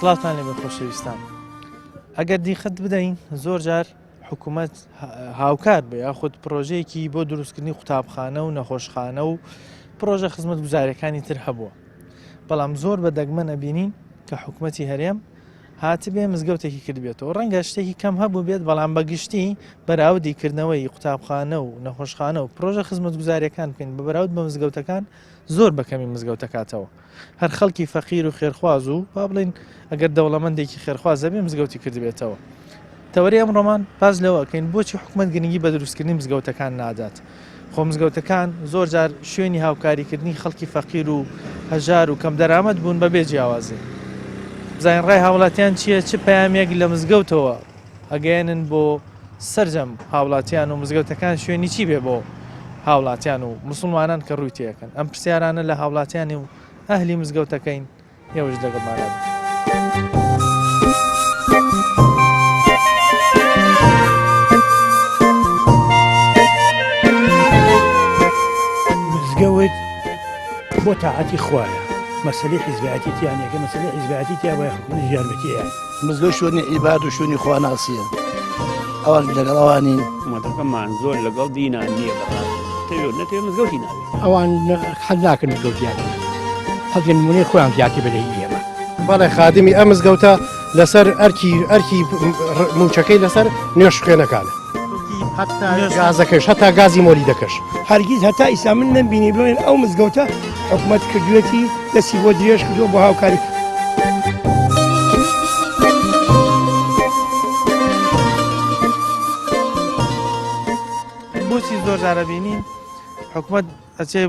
سڵاوتان لێبێ خۆشەویستان. ئەگەر دیقەت بدەین زۆر جار حکوومەت هاوکار بێ یاخود پرۆژەیەکی بۆ دروستکردنی قوتابخانە و نەخۆشخانە و پرۆژە خزمەت گوزارەکانی تر هەبووە بەڵام زۆر بە دەگمەن ئەبینین کە حکوومەتی هەرێم هاتبێ مزگەوتێکی کردبێتەوە ڕەنگە شتێکی کەم هەبوو بێت بەڵام بە گشتی بەراودی کردنەوەی قوتابخانە و نەخۆشخانە و پرۆژە خزمەتگوزاریەکان بکەین بە بەراود بە مزگەوتەکان زۆر بە کەمی مزگەوتەکاتەوە هەر خەڵکی فەقیر و خێرخواز و با بڵین ئەگەر دەوڵەمەندێکی خێرخواز هەبێ مزگەوتی کردبێتەوە. تەوەرەی ئەمڕۆمان باس لەوە ئەکەین بۆچی حکومەت گرنگی بە دروستکردنی مزگەوتەکان نادات؟ خۆ مزگەوتەکان زۆر جار شوێنی هاوکاریکردنی خەڵکی فەقیر و هەژار و کەمدەرامەت بوون بەبێ جیاوازی. بزانین ڕای هاوڵاتیان چییە چ پەیامێک لە مزگەوتەوە ئەگەیەنن بۆ سەرجەم هاوڵاتیان و مزگەوتەکان شوێنی چی بێ بۆ هاوڵاتیان و مسلمانان کە ڕووی تێکەن ئەم پرسیارانە لە هاوڵاتیانی و ئەهلی مزگەوتەکەین ئێوەش لەگەڵماندا بن. مزگەوت بۆ تاعەتی خوایە مەسەلەی حیزبایەتی تیا نییە کە مەسەلەی حیزبایەتی تیا وایە حکومەتیش یارمەتییە. مزگەوت شوێنی عیباد و شوێنی خواناسیە ئەوان لەگەڵ ئەوانین. حکومەتەکەمان زۆر لەگەڵ دینا نییە بەڕاستی تەوێ نەتەوێ مزگەوتی ناوێ. ئەوان حەز ناکەن مزگەوتیان حەزی نمونەی خۆیان زیاتر بە لە هی ئێمە. بەڵێ خادمی ئەم مزگەوتە لەسەر ئەرکی ئەرکی موچەکەی لەسەر نوێژ خوێنەکانە هەتا گازەکەش هەتا گازی مۆلیدەکەش. هەرگیز هەتا ئیستا من نەمبینی بڵێن ئەو مزگەوتە حکومەت کردوێتی دەستی بۆ درێژ کردووە بۆ هاوکاری. بۆچی زۆر جارە بینین حکومەت ئەچێ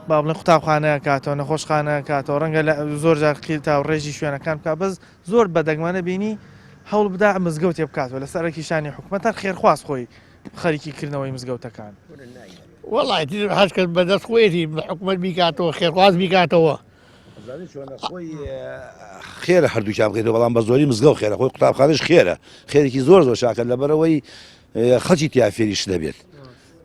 با بڵێن قوتابخانە کاتەوە نەخۆشخانە کاتەوە ڕەنگە لە زۆر جار قیل تا و ڕێژی شوێنەکان بکە بەس زۆر بە دەگمەنە بینی هەوڵ بدا مزگەوتێ بکاتەوە لەسەر ئەرکی شانی حکومەت هەر خێرخواز خۆی خەریکی کردنەوەی مزگەوتەکان. وەڵای هەر کەس بەدەست خۆیەتی حکومەت بیکاتەوە خێرخواز بیکاتەوە. ئەزانی چۆنە خۆی خێرە هەردووکیان بکەیتەوە بەڵام بە زۆری مزگەوت خێرە خۆی قوتابخانەش خێرە خێرێکی زۆر زۆر چاکە لەبەرەوەی خەڵکی تیا فێری شت دەبێت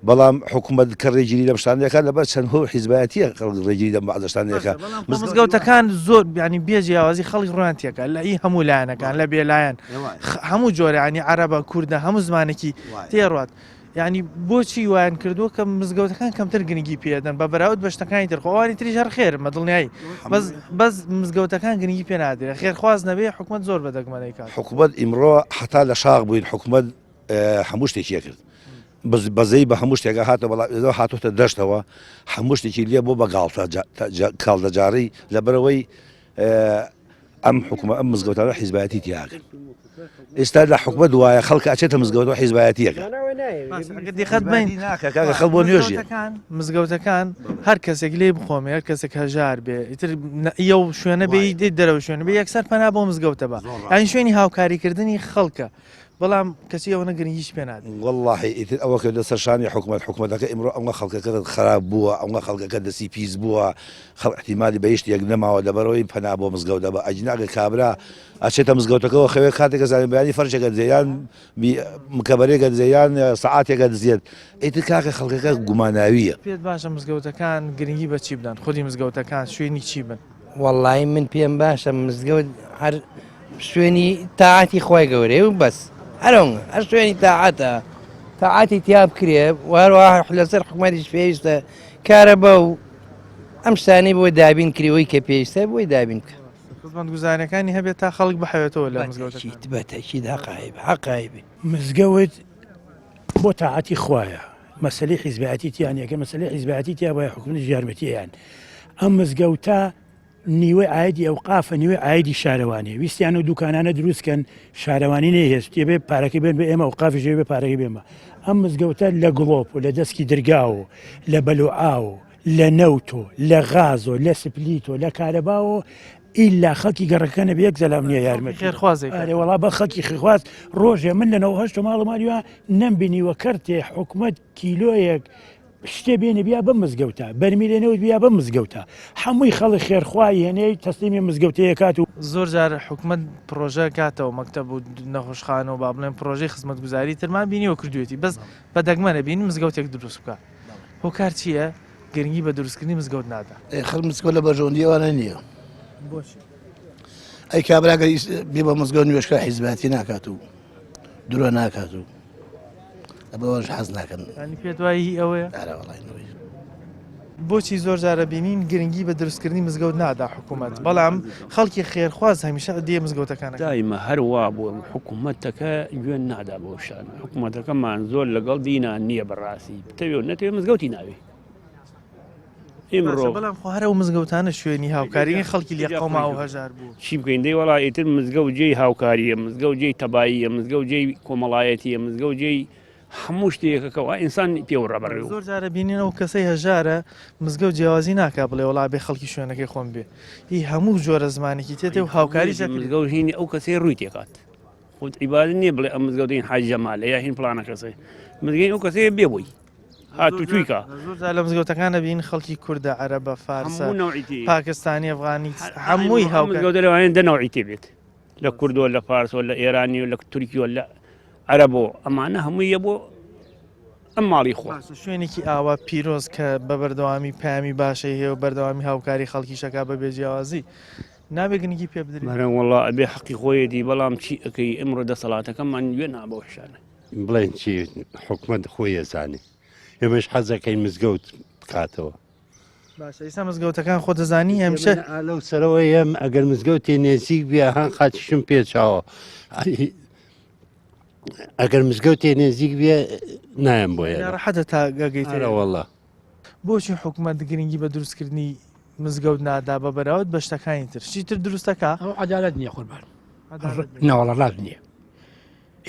بەڵام حکوومەت کە ڕێگیری لەم شتانە دەکات لەبەر چەند هۆ حیزبایەتیە خەڵک ڕێگیری لەم بەعزە شتانە دەکات مزگەوتەکان زۆر بیانی بێ جیاوازی خەڵک ڕویان تێکە لە ئی هەموو لایەنەکان لە بێلایەن هەموو جۆرانی عەرەبە کوردە هەموو زمانێکی تێڕات یعنی بۆچی وایان کردووە کە مزگەوتەکان کەمتر گرنگی پێدەن بە بەراورد بە شتەکانی تر خۆ ئەوانی تریش هەر خێر مە دڵنیایی بەس بەس مزگەوتەکان گرنگی پێ نادرێت خێرخواز نەبێ حکومت زۆر بە دەگمەنەی کات حکومت ئیمڕۆ حتا لە شاخ بووین حکومت هەموو شتێکی کرد بەزەی بە هەموو شتێکە هاتە بەڵام ئێزەوە هاتوتە دەشتەوە هەموو شتێکی لێ بۆ بە گاڵتە کاڵدەجارەی لەبەرەوەی ئەم حکومە ئەم مزگەوتانە حیزبایەتی تیاکرد ئێستا لە حکومە دوایە خەڵک ئەچێتە مزگەوتەوە حیزبایەتیەکە دیقەت بین ناکە خەڵ بۆ نوێژی مزگەوتەکان هەر کەسێک لێ بخۆمێ هەر کەسێک هەژار بێ ئیتر یە و شوێنە بێ دەرەوە شوێن بێ یەکسەر پەنا بۆ مزگەوتە بە ئەین شوێنی هاوکاریکردنی خەڵکە بەڵام کەچی ئەوەنە گرنگیش پێ نادەن. وەڵاهی ئیتر ئەوە کردە سەر شانی حکومەت حکومەتەکە ئیمڕۆ ئەوە خەڵکەکە خراپ بووە ئەوە خەڵکەکە دەستی پیس بووە خەڵک ئیحتیمالی بە هیچ شتێک نەماوە لەبەرئەوەی پەنا بۆ مزگەوت دەبا ئەگینا ئەگەر کابرا ئەچێتە مزگەوتەکەوە خەوێ کاتێک ئەزانێ بەیانی فەرشێک ئەدزێ یان مکەبەرێک ئەدزێ یان سەعاتێک ئەدزێت ئیتر کاکە خەڵکەکە گوماناوییە. پێت باشە مزگەوتەکان گرنگی بە چی بدەن خودی مزگەوتەکان شوێنی چی بن؟ وەڵایی من پێم باشە مزگەوت هەر شوێنی تاعاتی خوای گەورەیە و بەس هەرۆنگ هەر شوێنی تاعاتە تاعاتی تیا بکرێ وهروە لەسەر حکومەتیش پێویستە کارەبا و ئەم شتانەی بۆ دابین کریەوەی کە پێویستە بۆی دابین بکە خزمەتگوزاریەکانی هەبێت تا خەڵک بحەوێتەوە لە مزگەوتەکان بە تەکید حەقایب حەقایبی مزگەوت بۆ تاعەتی خوایە مەسەلەی حیزبایەتی تیا نیە گەر مەسەلەی حیزبایەتی تیا بایە حکومەتیش یارمەتییان ئەم مزگەوتە نیوەی عایدی ئەوقافە نیوەی عایدی شارەوانیە ویستیان و دوکانانە دروست کەن شارەوانی نەیهێشت تێبێ پارەکەی بێن بە ئێمە ئەوقافیش بێ پارەکەی بێمە ئەم مزگەوتە لە گڵۆپ و لە دەسکی درگا و لە بەلوعا و لە نەوت و لە غاز و لە سپلیت و لە کارەبا و ئیلا خەڵکی گەڕەکەکە نەبێ یەک زەلام نییە یارمەتی خێرخوازێک ئەرێ وەڵا بە خەڵکی خێرخواز ڕۆژێ من لە 98 ماڵم مالیوە نەمبینیوە کەرتێ حکومەت کیلۆیەک شتێ بێنێ بیا بەم مزگەوتە بەرمیلێ نەوت بیا بەم مزگەوتە هەمووی خەڵک خێرخوای هێنێ تەسلیمی مزگەوتەیە کات و زۆر جار حکومەت پڕۆژە کاتەوە مەکتەب و نەخۆشخانە و با بڵێن پڕۆژەی خزمەتگوزاری ترمان بینیوە کردوێتی بەس بە دەگمەنە بینی مزگەوتێک دروست بکە هۆکار چییە گرنگی بە دروستکردنی مزگەوت نادا؟ ئێ خەڵک مزگەوت لە بەرژەوەندی ئەوانە نییە. بۆچی؟ ئەی کابرا گەر بێ بە مزگەوت نوێژکە حیزباتی ناکات و درۆ ناکات و بەوەش حەز ناکەن. یانی پێت وایە هی ئەوەیە؟ ئەرە وەڵای نەوەی. بۆچی زۆر جارە بینین گرنگی بە دروستکردنی مزگەوت نادا حکوومەت بەڵام خەڵکی خێرخواز هەمیشە دێ مزگەوتەکان دایمە هەر وا بووە حکوومەتەکە گوێن نادا بۆ شان حکوومەتەکەمان زۆر لەگەڵ دینا نییە بەڕاستی بتەوێ و نەتەوێ مزگەوتی ناوێ ئیمڕۆ بەڵام خۆ هەر ئەو مزگەوتانە شوێنی هاوکاریی خەڵکی لێ قەوما و هەژار بوو. چی بکەین دەی وەڵا ئیتر مزگەوت جێی هاوکارییە مزگەوت جێی تەباییە مزگەوت جێی کۆمەڵایەتیە مزگەوت جێی هەموو شتێکە کەوا ئینسان پێوە ڕابەڕێ زۆر جارە بینین ئەو کەسەی هەژارە مزگەوت جیاوازی ناکا بڵێ وەڵا بێ خەڵکی شوێنەکەی خۆم بێ هی هەموو جۆرە زمانێکی تێتێ و هاوکاری مزگەوت هینی ئەو کەسەی ڕووی تێکات خود عیبادە نییە بڵێ ئەم مزگەوت هین حاج جەمالە یا هین فڵانە کەسێ مزگەوت ئەو کەسەیە بێ بۆی هاتوچوی کا. زۆر جار لە مزگەوتەکان دەبینین خەڵکی کوردە، عەرەبە، فارسە، پاکستانی، ئەفغانی هەمووی هاوکار. مزگەوتە لەوانەیە دە نەوعی تێ بێت لە کوردەوە لە فارسەوە لە ئێرانی و لە تورکیەوە لە عەرەبەوە ئەمانە هەمووی یە بۆ ئەم ماڵی خۆ. باشە شوێنێکی ئاوا پیرۆز کە بە بەردەوامی پەیامی باشەی هەیە و بەردەوامی هاوکاری خەڵکیشەکا بە بێ جیاوازی نابێ گرنگی پێ بدرێت؟ مەرەم وەڵا ئەبێ حەقی خۆیەتی بەڵام چی ئەکەی ئمڕۆ دەسەڵاتەکەمان گوێ نا بەو شتانە. بڵێن چی حکومەت خۆی ئەزانێ ئێمەش حەزەکەین مزگەوت بکاتەوە. باشە ئیسا مزگەوتەکان خۆ دەزانی هەمیشە لەو سەرەوە یەم ئەگەر مزگەوتی نێزیک بێ هەن قاچیشم پێچاوە ئەگەر مزگەوتێ نێزیک بێ نایەم بۆ ڕەحەتە تا گەگەیتە وەڵا. بۆچی حکومەت گرنگی بە دروستکردنی مزگەوت نادا بە بەراورد بە شتەکانی تر شتی تر دروستەکە؟ ئەو عەدالەت نییە قوربان ناوەڵە ڕاست نییە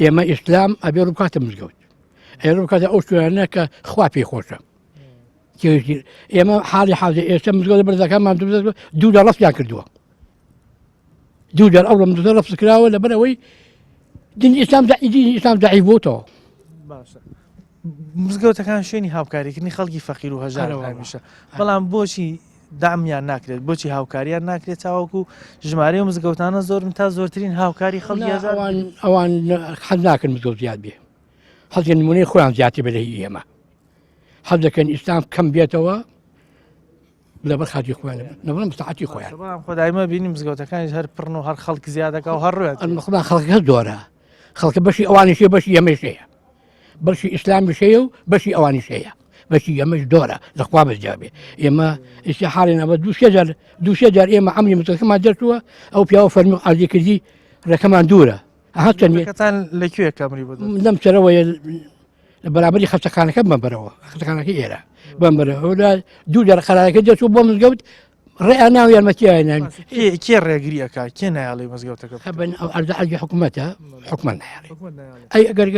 ئێمە ئیسلام ئەبێ ڕووبکاتە مزگەوت ئەێ ڕووبکاتە ئەو شوێنە کە خوا پێی خۆشە ئێمە حاڵی حاضر ئێستا مزگەوت بەرزەکانمان دوو لە ڕەفیان کردووە دوو جار ئەو مزگەوتە ڕەفز کراوە لەبەر ئەوەی دین ئیسلام دین ئیسلام ضعیف بووتەوە باشە مزگەوتەکان شوێنی هاوکاریکردنی خەڵکی فەقیر و هەژار هەمیشە بەڵام بۆچی دامیان ناکرێت بۆچی هاوکاریان ناکرێت تاوەکو ژمارەی و مزگەوتانە زۆرن تا زۆرترین هاوکاری خەڵکی هەژار ئەوان ئەوان حەز ناکەن مزگەوت زیاد بێ حەزی نمونەی خۆیان زیاتر بێ لە هی ئێمە حەز دەکەن ئیسلام کەم بێتەوە لەبەر خاتی خۆیان نەبڵم ساعتی خۆیان بەڵام خۆدایمە بینی مزگەوتەکانیش هەر پڕن و هەر خەڵک زیادەکە و هەر ڕوێت خدا خەڵکە زۆرە خەڵکە بەشی ئەوانیشی بەشی ئەمەش هەیە بەشی ئیسلامیش هەیە و بەشی ئەوانیش هەیە بەشی ئەمەش دۆرە لەخوا بەجابێ ئێمە ئیستا حاڵی نەبە دوو سێ جار دوو سێ جار ئێمە ئەمری مزگەوتەکەمان دەرچووە ئەو پیاوە فەرمی عەرزی کردی ڕێکەمان دوورە ئەها چەند مزگەوتەکەتان لە کوێ کەمری بۆ دەرچوو؟ لەم سەرەوەیە لە بەرابەری خەستەخانەکە بمبەرەوە خەستەخانەکە ئێرە بمبەرەوە دوو جار قەرارەکە دەچوو بۆ مزگەوت ڕێیان ناو یارمەتیان نان. کێ کێ ڕێگری ئەکا کێ نایەڵی مزگەوتەکە بکەن؟ بن ئەو عەرزە عەرزی حکوومەتە حکومەت نایەڵێ حکومەت نایەڵێ. ئەی ئەگەر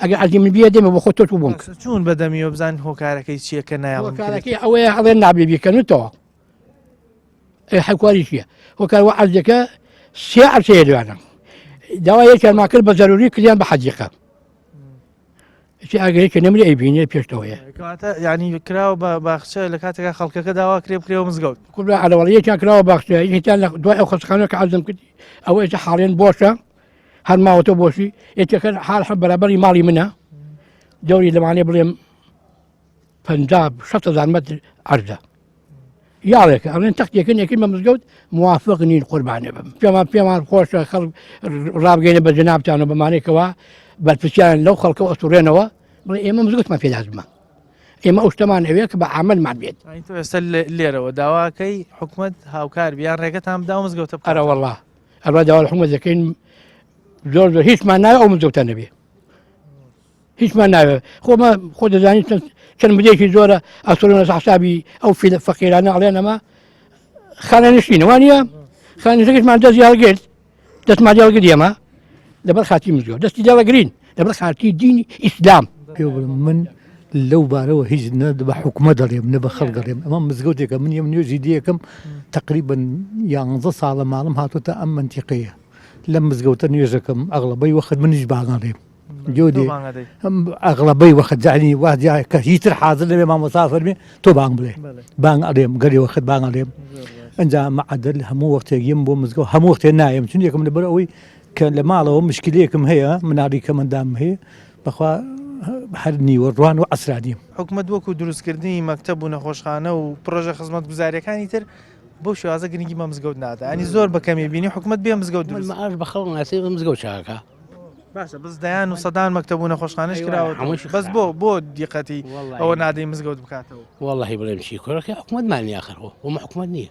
ئەگەر عەرزی من بیە دێمە بۆ خۆ تۆ چوو بۆم باشە چوون بە دەمیەوە بزانین هۆکارەکەی چییە کە نایەڵن بکرێت؟ هۆکارەکەی ئەوەیە ئەڵێن نابێ بیکەنتەوە ئەی حکواری چییە هۆکار وە عەرزەکە سێ عەرزەیە لەوانە داوا یەکیان ما کرد بە زەروری کردیان بە حەدیقە چی ئاگەیە کە نەمری ئەیبینێ پێشتەوەیە. کەواتە یانی کراوە بە باخچە لە کاتێکا خەڵکەکە داوا کرێ بکرێەوە مزگەوت. کوردە عەلەوەڵە یەکیان کراوە باخچە یەکیان لە دوای ئەو خەستەخانە کە عەرزم کرد ئەوە ئێستا حاڵێن بۆشە هەر ماوەتەوە بۆشی یەکێکە حاڵ حە بەرابەری ماڵی منە دەوری لەوانەیە بڵێم 50 6 هزار مەتر عەرزە یاڵێکە ئەڵێن تەختێکن یەکەی بە مزگەوت موافق نین قوربانێ بم پێمان پێمان خۆشە خەڵک ڕابگەینە بە جەنابتان و بەمانێکەوە بەرپرسیارن لەو خەڵکە ئەسوڕێنەوە بڵێ ئێمە مزگەوتمان پێدازمە ئێمە ئەو شتەمان ئەوێ کە بە عاملمان بێت تۆ ئێستا لێرەوە داواکەی حکومت هاوکار بیان ڕێگەتان بدا و مزگەوتە ئەرە وەڵا ئەروا داوا لە حکومت دەکەین زۆر زۆر هیچمان ناوێ ئەو مزگەوتە نەبێ هیچمان ناوێت خۆمە خۆ دەزانین چەند مدەیەکی زۆرە ئەسڵ حسابی ئەو فیلە فەقیرانە ئەڵێن ئەمە خانە نشینە وانە خانەکەشمان دەستی هەڵگرت دەستمان هەڵگرت ئێمە لەبەر خاتی مزگەوت دەستی دەڵەگرین لەبەر خاتی دینی ئیسلام پێ بڵێم من لەو بارەوە هیچ نە بە حکومە دەڵێم نە بە خەڵک دەڵێم ئەمە مزگەوتێکە من یەم نوێژی دیەکەم تقریبا یانزە ساڵە ماڵم هاتوتە ئەم منتیقەیە لەم مزگەوتە نوێژەکەم ئەغڵەبەی وەخت منیش بانگەڵێم جۆدێ ئەغڵەبەی وەخت جانی وا کە هیتر حاضر لەوێ مامۆستا فەرمێ تۆ بانگ بڵێ بانگ ئەڵێم گەلی وەخت بانگ ئەڵێم ئەجا مەعەدل هەموو وەختێک یەم بۆ مزگەوت هەموو وەختێ نایەم چون یەکەم لەبەر ئەوەی کە لە ماڵەوە مشکلەیەکم هەیە مناڵی کەمەندام هەیە بەخوا هەر نیوە ڕوان و عەسرانیم. حکومەت وەکو دروستکردنی مەکتەب و نەخۆشخانە و پڕۆژە خزمەتگوزارییەکانی تر. بەو شێوازە گرنگی بە مزگەوت نادا ینی زۆر بە کەمی بینی حکومت بێ مزگەوت دروست معاش بە خەڵک ناسی مزگەوت چاکە باشە بەس دەیان و سەدان مەکتەب و نەخۆشخانەش کراوە بەس بۆ بۆ دیقەتی ئەوە نادەی مزگەوت بکاتەوە واللهی بڵێم چی کوڕەکە حکومەتمان نیە آخر خۆ ومە حکومەت نییە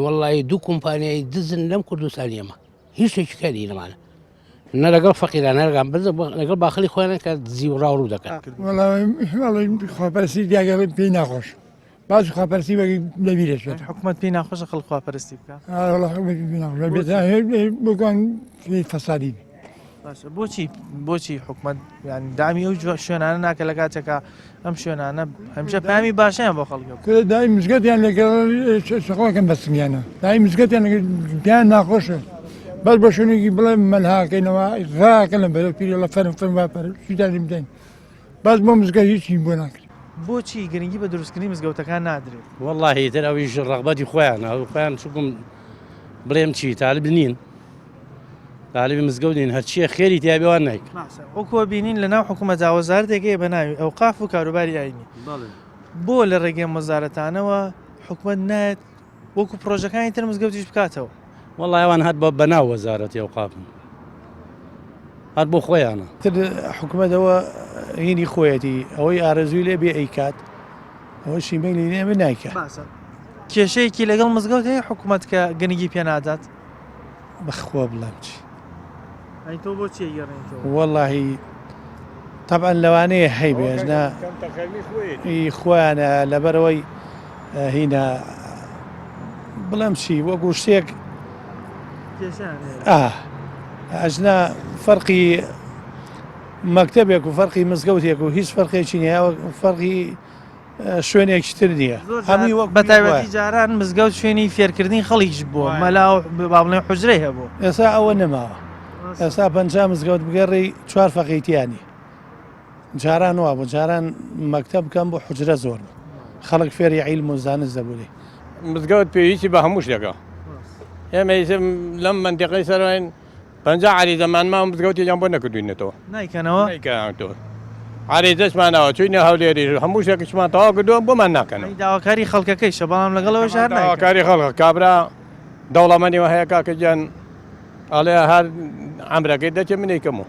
واللهی دوو کۆمپانیای دزن لەم کوردستانیەمە هیچ شتێکی کاری نەمانە نە لەگەڵ فەقیران نەرگان بەس لەگەڵ باخلی خۆیان کە دزی و ڕاو ڕوو دەکەن خواپەرستی دیاگە پێی ناخۆش باسی خواپەرستی وەکی لەبیرە شێت حکومت پێی ناخۆشە خەڵک خواپەرستی بکە بگوان فەسادی باشە بۆچی بۆچی حکومت یان دامی ئەو شوێنانە ناکە لە کاتێکا ئەم شوێنانە هەمیشە پامی باشیان بۆ خەڵک دای مزگەتیان لەگەڵ شەقڵەکەم بەسمیانە دای مزگەتیان پێیان ناخۆشە بەس بە شوێنێکی بڵێ مەلهاکەینەوە ڕاکەن لە بەرەو پیری لە فەرم فەرم وا پەر شتانی بدەین بەس بۆ مزگەوت هیچی بۆ ناکرێت. بۆچی گرنگی بە دروستکردنی مزگەوتەکان نادرێت؟ وەڵاهی ئیتر ئەویش ڕەغبەتی خۆیانە ئەو خۆیان چونکم بڵێم چی تالب نین تالبی مزگەوت نین هەرچیە خێری تیا بێ وان نایکەن. باشە وەکو بینین لە ناو حکوومەتدا وەزارەتێک هەیە بە ناوی ئەوقاف و کاروباری ئاینی بۆ لە ڕێگەی ئەم وەزارەتانەوە حکومەت نایەت وەکو پرۆژەکانی تر مزگەوتیش بکاتەوە. وەڵای ئەوان هەر بە بەناو وەزارەتی ئەوقافن هەر بۆ خۆیانە. تر حکومەت ئەوە هینی خۆیەتی ئەوەی ئارەزووی لێ بێ ئەیکات ئەوەشی مەیلی لێ بێ نایکات. باشە کێشەیەکی لەگەڵ مزگەوت هەیە حکومەت کە گرنگی پێ نادات؟ بەخوا بڵێم چی. ئەی تۆ بۆ چی ئەیگەڕێنیتەوە؟ وەڵاهی تەبعەن لەوانەیە هەیبێ نا ئی خۆیانە لەبەرئەوەی هینە بڵێم چی وەکو شتێک ئەژنا فەرقی مەکتەبێک و فەرقی مزگەوتێک و هیچ فەرقێکی نییە فەرقی شوێنێکی تر نییە هەمووی وەک بەتایبەتی جاران مزگەوت شوێنی فێرکردنی خەڵکیش بووە مەلا و با بڵێن حوجرەی هەبوو ئێستا ئەوە نەماوە ئێستا پ مزگەوت بگەڕی چوار فەقیتیانی جاران وابوو جاران مەکتەب کەم بوو حوجرە زۆر بوو خەڵک فێری عیلم و زانست دەبوو لێی. مزگەوت پێویستی بە هەموو شتێکە ئێمە ئیسە لەم مەنتیقەی سەرین 50 عەریزەمان ماوە مزگەوتێکیان بۆ نەکردوینەتەوە نایکەنەوە نایکەنەوە عەریزەشمان ناوە چوینە هەولێریش هەموو شتێکیشمان تەواو کردووە بۆمان ناکەنەوە داواکاری خەڵکەکەیشە بەڵام لەگەڵ ئەوەش هەر نایکەن داواکاری خەڵکە کابرا دەوڵەمەنی هەیە کاکە گیان ئەڵێ هەر عەمرەکەی دەچێ من ئەیکەمەوە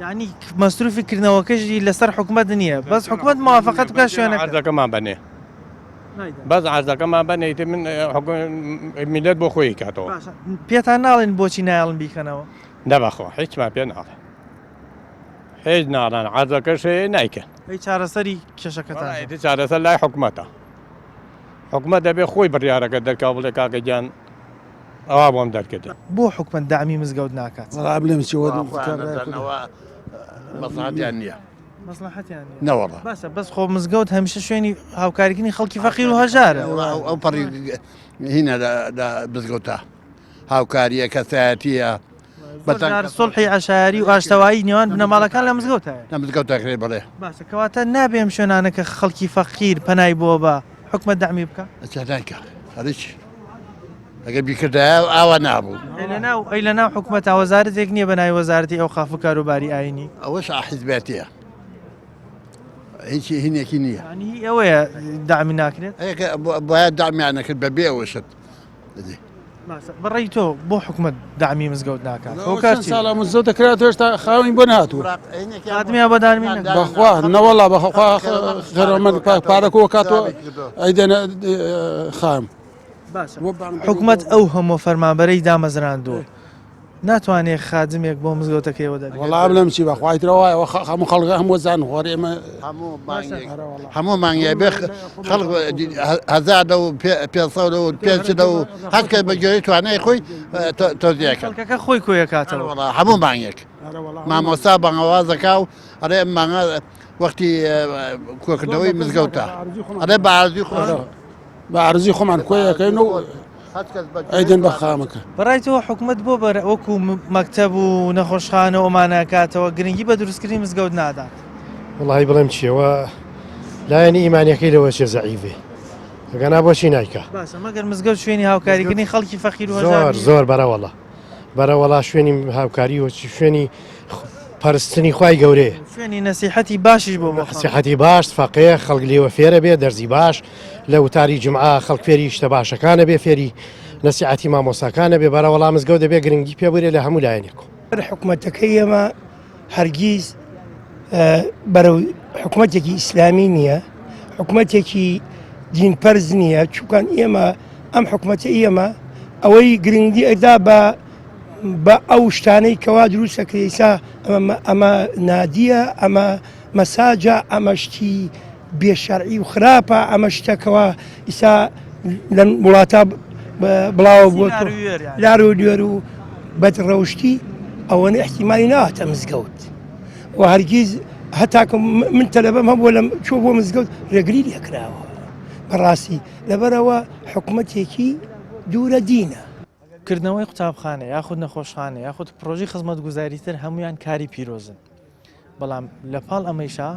یعنی مەسروفی کردنەوەکەشی لەسەر حکومەت نییە بەس حکومەت موافقەت بکات شوێنەکە عەرزەکەمان بەنێ بەس عەرزەکەمان بەنێ ئیتر من میلەت بۆ خۆی کاتەوە پێتان ناڵێن بۆچی نایڵن بیکەنەوە نەبەخۆ هیچمان پێ ناڵێ هیچ ناڵان عەرزەکەش هەیە نایکەن ئەی چارەسەری کێشەکەتان چارەسەر لای حکومەتە حکومەت دەبێ خۆی بڕیارەکە دەرکا بڵێ کاکە گیان ئەوا بۆم دەرکردن. بۆ حکومەت دەعمی مزگەوت ناکات؟ وەڵا بلێم چی وە مەسڵەحەتیان نییە. مەسڵەحەتیان نییە. نەوەڵا. باشە بەس خۆ مزگەوت هەمیشە شوێنی هاوکاریکردنی خەڵکی فەقیر و هەژارە. ئەو پەڕی هینە لە مزگەوتە هاوکاریە کەسایەتیە. بەتار سوڵحی عەشایەری و ئاشتەوایی نێوان بنەماڵەکان لە مزگەوت هەیە. لە مزگەوت دەکرێت بەڵێ. باشە کەواتە نابێ ئەم شوێنانە کە خەڵکی فەقیر پەنای بۆ بە حکومەت دەعمی بکا؟ ئەچا نایکا هەرچ ئەگەر بیکردایە ئاوا نابوو. ئەی لەناو ئەی لەناو حکومەتا وەزارەتێک نییە بە ناوی وەزارەتی ئەوقاف و کاروباری ئایینی؟ ئەوەش حیزبایەتیە هیچی هینێکی نییە. یانی هی ئەوەیە دەعمی ناکرێت؟ باید دەعمیان نەکرد بەبێ ئەوە شت. بەڕەی تۆ بۆ حکومەت دەعمی مزگەوت ناکات؟ هۆکار چیە؟ ساڵە مزگەوت دەکرێت هێشتا خاوەنی بۆ نەهاتووە. خادمیان بۆ دانمی بەخوا نەوەڵا بەخوا خێرەمەند پارە کۆ کاتەوە ئەیدەنە خام. باشە حکومەت ئەو هەموو فەرمانبەرەی دامەزراندووە ناتوانێت خادمێک بۆ مزگەوتەکەی وەدەبێت وەڵا بڵێم چی بەخوا ئیتر وایە هەموو خەڵک هەموو زان خۆر ئێمە هەموو مانگێ بێ خەڵک هەزار لەو پێ لەو پێ لەو هەر کەس بە گوێرەی توانای خۆی تۆزیەکە خەڵکەکە خۆی کۆیەکاتەوە هەموو مانگێک مامۆستا بانگەوازەکە و ئەڵێ ئەم مانگە وەختی کۆکردنەوەی مزگەوتە ئەڵێ بە ئارزوی خۆ بە ئارزوی خۆمان کۆیەکەین و ئەیدەن بە خامەکە. بەڕای تۆ حکومەت بۆ بەر وەکو مەکتەب و نەخۆشخانە و ئەمانە کاتەوە گرنگی بە دروستکردنی مزگەوت نادات؟ وەڵاهی بڵێم چیەوە لایەنی ئیمانیەکەی لەوە چێ زەعیف بێ ئەگەنا بۆچی نایکا؟ باشە مەگەر مزگەوت شوێنی هاوکاریکردنی خەڵکی فەقیر و هەژار زۆر نییە؟ زۆر بەرەوەڵا بەرەوەڵا شوێنی هاوکاری و شوێنی. پەرستنی خوای گەورەیە. شوێنی نەسیحەتی باشیش بۆ بۆ خەڵک. نەسیحەتی باش فەقێ خەڵک لێوە فێرە بێ دەرزی باش لە وتاری جومعە خەڵک فێری شتە باشەکانە بێ فێری نەسیحەتی مامۆستاکانە بێ بەرەوەڵا مزگەوت دەبێ گرنگی پێ برێ لە هەموو لایەنێک. حکومەتەکەی ئێمە هەرگیز بەرەو حکومەتێکی ئیسلامی نییە حکومەتێکی دینپەرز نییە چوکان ئێمە ئەم حکومەتە ئێمە ئەوەی گرنگی ئەدا بە بە ئەو شتانەی کەوا دروستەکرێ ئیسا ئەمە نادیە ئەمە مەساجە ئەمە شتی بێشەرعی و خراپە ئەمە شتەکەەوە ئیسا لەم وڵاتە بڵاوە بووە لار و لێر و بەدڕەوشتی ئەوەنە احتیمالی ناهاتە مزگەوت و هەرگیز هەتاکە من تەلەبەم هەبووە لەم چۆ بۆ مزگەوت ڕێگری لێکراوە بەڕاستی لەبەرەوە حکومەتێکی دوورە دینە. کردنەوەی قوتابخانە یاخود نەخۆشخانە یاخود پرۆژەی خزمەتگوزاری تر هەمویان کاری پیرۆزن بەڵام لە پاڵ ئەمەیشا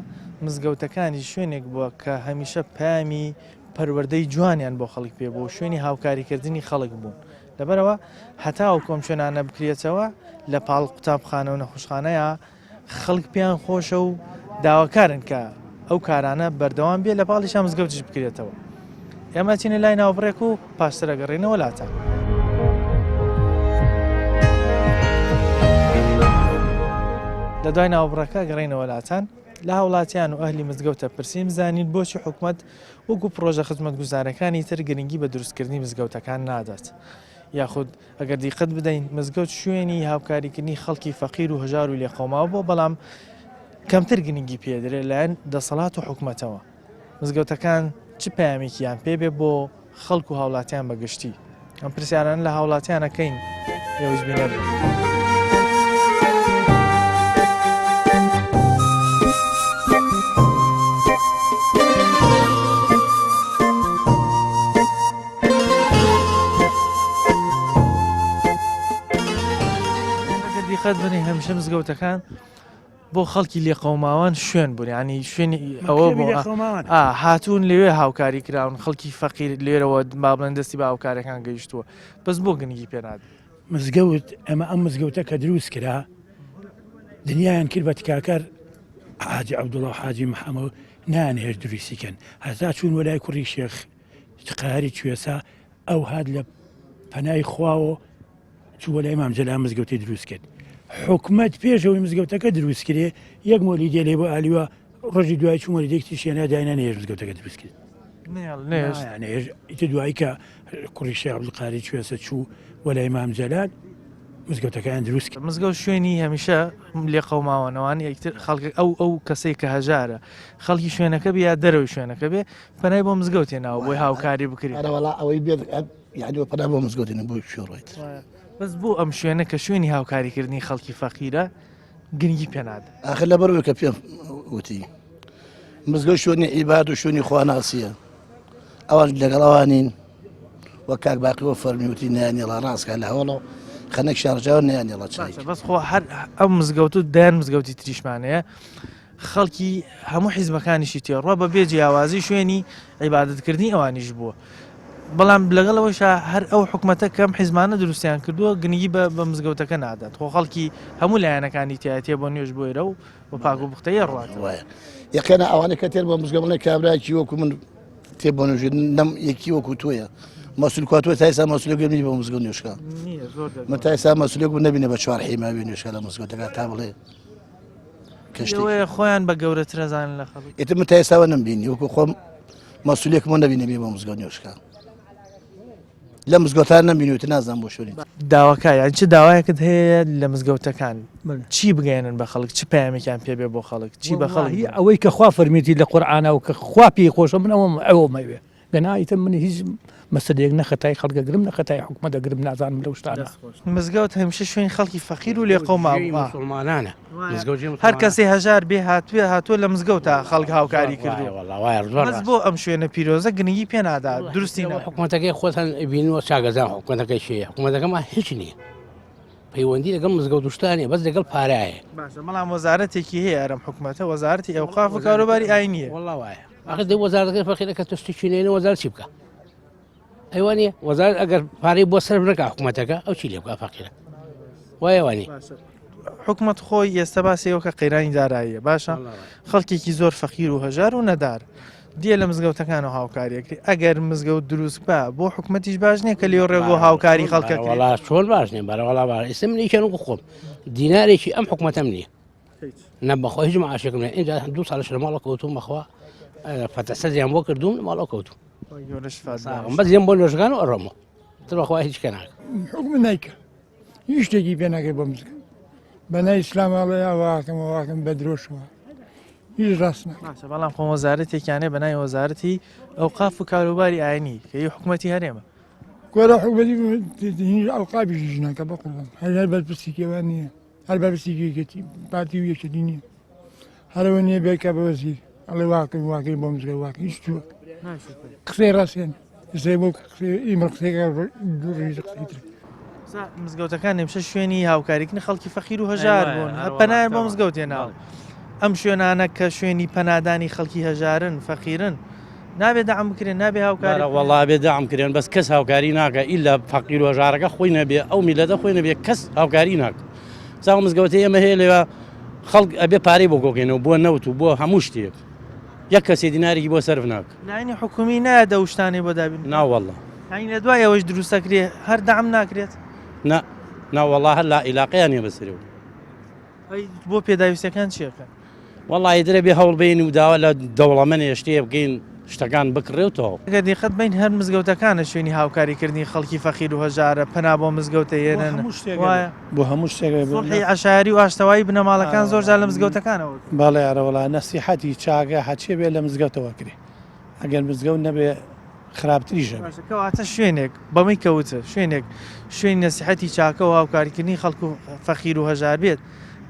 مزگەوتەکانی شوێنێک بووە کە هەمیشە پەیامی پەروەردەی جوانیان بۆ خەڵک پێ بوو شوێنی هاوکاریکردنی خەڵک بوون لەبەرەوە هەتاوەکو ئەم شوێنانە بکرێتەوە لە پاڵ قوتابخانە و نەخۆشخانەیە خەڵک پێیان خۆشە و داواکارن کە ئەو کارانە بەردەوام بێ لە پاڵیشا مزگەوتیش بکرێتەوە. ئێمە چینە لای ناوبڕێک و پاشتر ئەگەڕێینەوە لاتان. لە دوای ناوبڕەکە گەڕینەوە لاتان لە هاوڵاتیان و ئەهلی مزگەوتە پرسیم زانین بۆچی حکومت وەکو پرۆژە خزمەتگوزارەکانی تر گرنگی بە دروستکردنی مزگەوتەکان نادات یاخود ئەگەر دیقەت بدەین مزگەوت شوێنی هاوکاریکردنی خەڵکی فەقیر و هەژار و لێقەوماو بووە، بەڵام کەمتر گرنگی پێدرێت لایەن دەسەڵات و حکومەتەوە. مزگەوتەکان چ پەیامێکیان پێ بێ بۆ خەڵک و هاوڵاتیان بە گشتی؟ ئەم پرسیارانە لە هاوڵاتیان ئەکەین، ئێوەش بینەر بن. ئەگەر دیقەت بنێ هەمیشە مزگەوتەکان بۆ خەڵکی لێقەوماوان شوێن بوون ینی شوێنی ئەوە بۆ هاتوون لەوێ هاوکاری کراون خەڵکی فەقیر لێرەوە با بڵێن دەستی بە هاوکارەکان گەیشتووە بەس بۆ گرنگی پێناد مزگەوت ئەمە ئەم مزگەوتە کە دروست کرا دنیایان کرد بە تکاکەر حاجی عەبدوڵا و حاجی محەمە نایان هێشت دروستی کەن هەتا چوون وەلای کوڕی شێخ قاری کوێسا ئەو هات لە پەنای خواوە چوو لای مام جەلال مزگەوتی دروست کرد حکومت پێشەوەی مزگەوتەکە دروست کرێ یەک مۆلیدێ لێ بۆ ئالیوە ڕۆژی دوای چوو مۆلیدێکی شێنا داینا نێژ مزگەوتەکە دروست کرد نێژ ئیتر دوایی کە کوڕی شێخ عەبدولقادری کوێسە چوو وەلای مام جەلال مزگەوتەکەیان دروست کرد. مزگەوت شوێنی هەمیشە لێقەوماوانەوان یەکتر خەڵک ئەو ئەو کەسەی کە هەژارە خەڵکی شوێنەکە بێ یا دەرەوەی شوێنەکە بێ پەنای بۆ مزگەوت هێناوە بۆی هاوکاری بکرێت. ئەرە وەڵا ئەوەی بێت یانی بۆ پەنا بۆ مزگەوت هێنێ بۆ کوێ ڕۆیت. بەس بۆ ئەم شوێنە کە شوێنی هاوکاریکردنی خەڵکی فەقیرە گرنگی پێ نادەن. ئاخر لەبەر ئەوەی کە پێم وتی مزگەوت شوێنی عیباد و شوێنی خواناسیە ئەوان لەگەڵ ئەوانین وەک کاک باقی وە فەرمی وتی نایانێڵا ڕاستکە لە هەوڵەوە خەنەک شارجاوە نایانێڵا چای باشە بەس خۆ هەر ئەم مزگەوت و دەیان مزگەوتی تریشمان هەیە خەڵکی هەموو حیزبەکانیشی تێڕوە بە بێ جیاوازی شوێنی عیبادەتکردنی ئەوانیش بووە بەڵام لەگەڵ ئەوەیشا هەر ئەو حکومەتە کەم حیزمانە دروستیان کردووە گرنگی بە بە مزگەوتەکە نادات خۆ خەڵکی هەموو لایەنەکانی تایەتیە بۆ نوێژ بۆیرە و بە پاک و پوختەیە ڕواتەوە وایە یەقێنە ئەوانە کە تێن بۆ مزگەوت بڵێن کابراکی وەکو من تێ بۆ نوێژ نەم یەکی وەکو تۆیە مەسول کوا تۆ تا ئێستا مەسولێک نی بۆ مزگەوت نوێژکە نییە زۆر دەگمەن. من تا ئێستا مەسولێک بوو نەبینە بە چوار حیما بێ نوێژکە لە مزگەوتەکە تا بڵێ کەشتێکی ئەوەیە خۆیان بە گەورەتر ئەزانن لە خەڵک ئیتر من تا ئێستاوە نەمبینی وەکو خۆم مەسولێکم بۆ نەبینە بێ بۆ مزگەوت نوێژکە لە مزگەوتان نەمبینی وتر نازانم بۆ شوێنی داواکە یان چ داوایەکت هەیە لە مزگەوتەکان چی بگەیەنن بە خەڵک چ پەیامێکیان پێ بێ بۆ خەڵک چی بە خەڵک وەڵاهی ئەوەی کە خوا فەرمیوتی لە قورئانا و کە خوا پێی خۆشە من ئەوەم ئەوەمەوێ گەنا ئیتر من هیچ مەسەلەیەک نە خەتای خەڵک ئەگرم نە خەتای حکومەت ئەگرم نازانم لەو شتانە. مزگەوت هەمیشە شوێنی خەڵکی فەقیر و لێقەوماو جێی بووە. موسڵمانانە. مزگەوت جێی هەر موسڵمانانە. کەسێ هەژار بێ هاتوێ هاتووە لە مزگەوتا خەڵک هاوکاری وایە کردووە. وەڵا وایە زۆر بەس ڕاستە. بۆ ئەم شوێنە پیرۆزە گرنگی پێ نادا دروستی ئەوە ناکا. حکومەتەکەی خۆتان ئەبینن و چاک ئەزان حکومەتەکەی چییە حکومەتەکەمان هیچ نییە پەیوەندی لەگەڵ مزگەوت و شتا نییە بەس لەگەڵ پارایە. باشە بەڵام وەزارەتێکی هەیە ئەرم حکومەتە وەزارەتی ئەوقاف و کاروباری ئاینییە. وەڵا وایە ئاخر دەی وەزارەتەکەی فەقیرە کە تۆ شتێکی نەیەنێ وەزارەت چی بکا؟ ئەی وا نییە وەزارەت ئەگەر پارەی بۆ سەرف نەکا حکوومەتەکە ئەو چی لێ بکا فەقیرە وایە وانی. حکومەت خۆی ئێستا باسی ئەوە کە قەیرانی داراییە باشە خەڵکێکی زۆر فەقیر و هەژار و نەدار دیە لە مزگەوتەکانەوە هاوکاریەکری ئەگەر مزگەوت دروست بە بۆ حکومەتیش باش نییە کە لێ ڕێگۆ هاوکاری خەڵکە وڵا چۆن باش نیە بەرەوەڵا باش ئێستا من یەکێن وەکو خۆم دینارێکی ئەم حکومەتەم نییە نە بەخوا هیچ معاشێکم نیە ئینجا دوو ساڵش لە ماڵە کەوتوم بەخوا فەتەسەزیان بۆ کردوم لە ماڵەوە کەوتوم بەس یەم بۆ نوێژگان و ئەڕۆمەوە تر بەخوا هیچ کە ناکەم حکومەت نایکە هیچ شتێکی پێ ناکرێت بۆ مزگەوت بەنای ئیسلام ئەڵێ ئەواکەم ئەواکەم بە درۆشەوە هیچ ڕاست ناکە باشە بەڵام خۆ وەزارەتێکیانێ بە ناوی وەزارەتی ئەوقاف و کاروباری ئاینی کە هی حکومەتی هەرێمە گۆرە حکومەتی هیچ ئەوقافیش هیچ ناکە بە قوربان هەر هەر بەرپرسی کێوان نییە هەر بەرپرسی یەکێتی پارتی و یەکێتی نییە هەرەوە نییە بێکە بە وەزیر ئەڵێ واکەین واکەین بۆ مزگەوت واکەین هیچ چووە قسەی ڕاستێن قسەی بۆ ئیمە قسەی دوو ڕۆژ قسەی تر مزگەوتەکان نمشە شوێنی هاوکاریکردنی خەڵکی فەقیر و هەژار بوون پەنایان بۆ مزگەوت هێناوە ئەم شوێنانە کە شوێنی پەنادانی خەڵکی هەژارن فەقیرن نابێ دەعم بکرێن نابێ هاوکاری وەڵا بێ دەعم کرێن بەس کەس هاوکاری ناکە ئیلا فەقیر و هەژارەکە خۆی نەبێ ئەو میلەتە خۆی نەبێ کەس هاوکاری ناکە چاو مزگەوتی ئێمە هەیە لەوێ خەڵک ئەبێ پارەی بۆ کۆکەینەوە بۆ نەوت و بۆ هەموو شتێک یەک کەسێ دینارێکی بۆ سەرف ناکە. لایەنی حکومی نایەت ئەو شتانەی بۆ دابین بکات؟ ناوەڵا. یانی لە دوای ئەوەش دروست ئەکرێ هەر دەعم ناکرێت؟ نا ناوەڵا هەر لا ئیلاقەیان نیە بەسەرەوە. ئەی بۆ پێداویستیەکان چی ئەکەن؟ وەڵا ئیتر ئەبێ هەوڵ بەین و داوا لە دەوڵەمەنێ شتێ بکەین شتەکان بکڕێ و تەواو. ئەگەر دیقەت بەین هەر مزگەوتەکانە شوێنی هاوکاری کردنی خەڵکی فەقیر و هەژارە پەنا بۆ مزگەوت ئەهێنن وایە؟ بۆ هەموو شتێک ئەبێ. سوڵحی عەشایەری و ئاشتەوایی بنەماڵەکان زۆر جار لە مزگەوتەکانەوە. بەڵێ ئەرەوەڵا نەسیحەتی چاکە هەرچێ بێ لە مزگەوتەوە کرێ ئەگەر مزگەوت نەبێ خراپتریش ئەبێ. باشە کەواتە شوێنێک بەمەی کە وتت شوێنێک شوێنی نەسیحەتی چاکە و هاوکاریکردنی خەڵک و فەقیر و هەژار بێت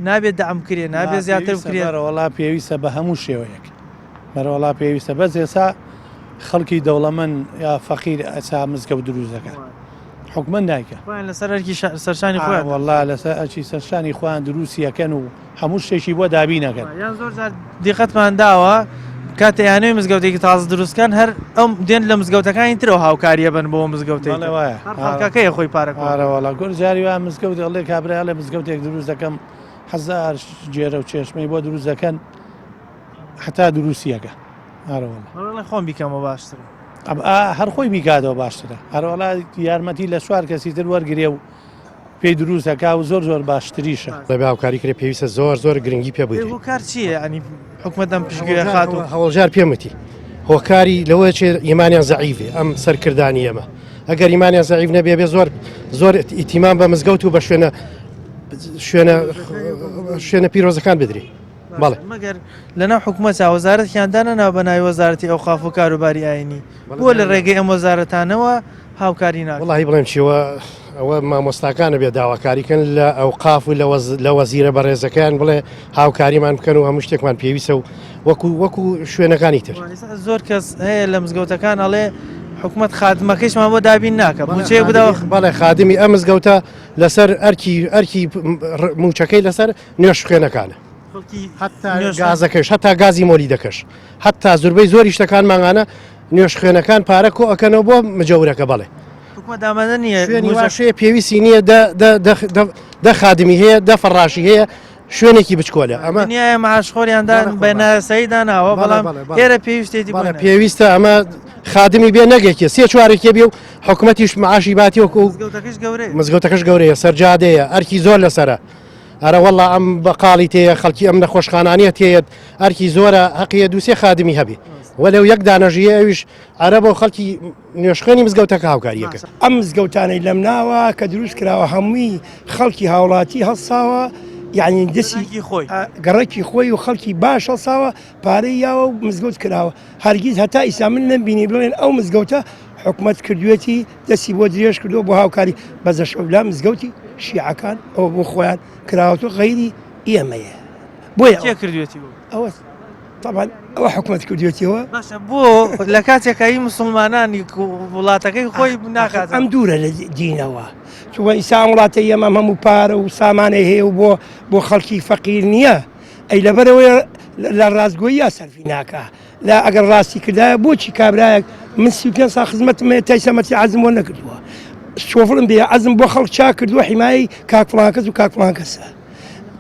نابێت دەعم بکرێت نابێت زیاتر بکرێت؟ بەرەوەڵا پێویستە بە هەموو شێوەیەک بەرەوەڵا پێویستە بەس ئێستا خەڵکی دەوڵەمەند یا فەقیر ئەچا مزگەوت دروست دەکات حکومەت نایکە خۆیان لەسەر ئەرکی سەرشانی خۆیان وەڵا لەسەر ئەرکی سەرشانی خۆیان دروستی ئەکەن و هەموو شتێکی بۆ دابین ئەکەن. یان زۆر جار دیقەتمان داوە کاتێ یانەوەی مزگەوتێکی تازە دروستکەن هەر ئەم دێن لە مزگەوتەکانی ترەوە هاوکاریە بن بۆ مزگەوتێک بەڵێ وایە هەر خەڵکەکەیە خۆی پارە کۆ ئارە وەڵا گۆر جاری وایە مزگەوت ئەڵێ کابرا ئەڵێ مزگەوتێک دروست دەکەم هەزار گێرە و چێشمەی بۆ دروست دەکەن هەتا دروستیەکە ئارە وەڵا ئەڵێ خۆم بیکەمەوە باشترە هەر خۆی بیکاتەوە باشترە هەروەڵا یارمەتی لە چوار کەسی تر وەرگێ و پێی دروست دەکا و زۆر زۆر باشتریشە. دەبێ هاوکاری کرێ پێویستە زۆر زۆر گرنگی پێ بدرێ. هۆکار چییە ینی حکومەت ئەم پشتگوێ خات و هەوڵجار پێم وتی هۆکاری لەوە چێ ئیمانیان زەعیفێ ئەم سەرکردانی ئێمە ئەگەر ئیمانیان زەعیف نەبێ بێ زۆر زۆر ئیتیمان بە مزگەوت و بە شوێنە شوێنە شوێنە پیرۆزەکان بدرێ. بەڵێ. مەگەر لەناو حکومەتا وەزارەتیان دانەناوە بە ناوی وەزارەتی ئەوقاف و کاروباری ئاینی بۆ لە ڕێگەی ئەم وەزارەتانەوە هاوکاری ناکەن؟ وەڵاهی بڵێم چیوە ئەوە مامۆستاکانە بێ داواکاری کەن لە ئەوقاف و لە وەزیرە بەڕێزەکەیان بڵێ هاوکاریمان بکەن و هەموو شتێکمان پێویستە و وەکو وەکو شوێنەکانی تر. زۆر کەس هەیە لە مزگەوتەکان ئەڵێ حکومەت خادمەکەیشمان بۆ دابین ناکە مووچەیەک بدەوە. بەڵێ خادمی ئەم مزگەوتە لەسەر ئەرکی ئەرکی مووچەکەی لەسەر نوێژخوێنەکانە هەتا گازەکەش هەتا گازی مۆلیدەکەش هەتا زوربەی زۆری شتەکان مانگانە نوێژخوێنەکان پارە کۆ ئەکەنەوە بۆ مجەورەکە بەڵێ حکومەت ئامادە نییە شوێنی واشەیە پێویستی نییە دە خادمی هەیە دە فەڕاشی هەیە شوێنێکی بچکۆلە ئەمە نیایە معاشخۆریاندان بە ناسایی داناوە بەڵام ئێرە پێویستێتی پێویستە ئەمە خادمی بێ نەگەکێ سێ چوارێکێ بێ و حکوومەتیش معاشی باتی وەکو مزگەوتەکەش گەورەیە سەرجادەیە ئەرکی زۆر لەسرە ئەرەوەڵا ئەم بەقاڵی تێیە خەڵکی ئەم نەخۆشخانانیە تێیەت ئەرکی زۆرە هەقیە دووسێ خادمی هەبێ وەلەو یەک دانەژیە ئەویش عەرەبە و خەڵکی نوێژخوێنی مزگەوتەکە هاوکاریەکە. ئەم مزگەوتانەی لەم ناوە کە دروست کراوە هەمووی خەڵکی هاوڵاتی هەڵساوە یعنی دەستی خۆی گەڕەکی خۆی و خەڵکی باش هەڵساوە پارەی یاوە و مزگەوت کراوە هەرگیز هەتا ئیسا من نەمبینی بڵێن ئەو مزگەوتە حکومەت کردوێتی دەستی بۆ درێژ کردووە بۆ هاوکاری بەزەشەولا مزگەوتی شیعەکان ئەوە بۆ خۆیان کراوەتەوە غەیری ئێمەیە بۆیە کێ کردوێتی بۆ ئەوە طبعا ئەوە حکومەت کردوێتیەوە باشە بۆ لە کاتێکایی مسلمانانی وڵاتەکەی خۆی ناکات ئەم دوورە لە دینەوە چوە ئیسا وڵاتە ئێمە هەموو پارە و سامانەی هەیە و بۆ بۆ خەڵکی فەقیر نییە ئەی لەبەرەوەی لە ڕاستگۆیی سەرفی ناکە لا ئەگەر ڕاستی کردایە بۆچی کابرایەک من 35 ساڵ خزمەتم هەیە تا ئیستا مەتری عەزم بۆ نەکردووە شۆفڵم بێ عەزم بۆ خەڵک چاک کردووە حیمایەی کاک فڵان کەس و کاک فڵان کەسە.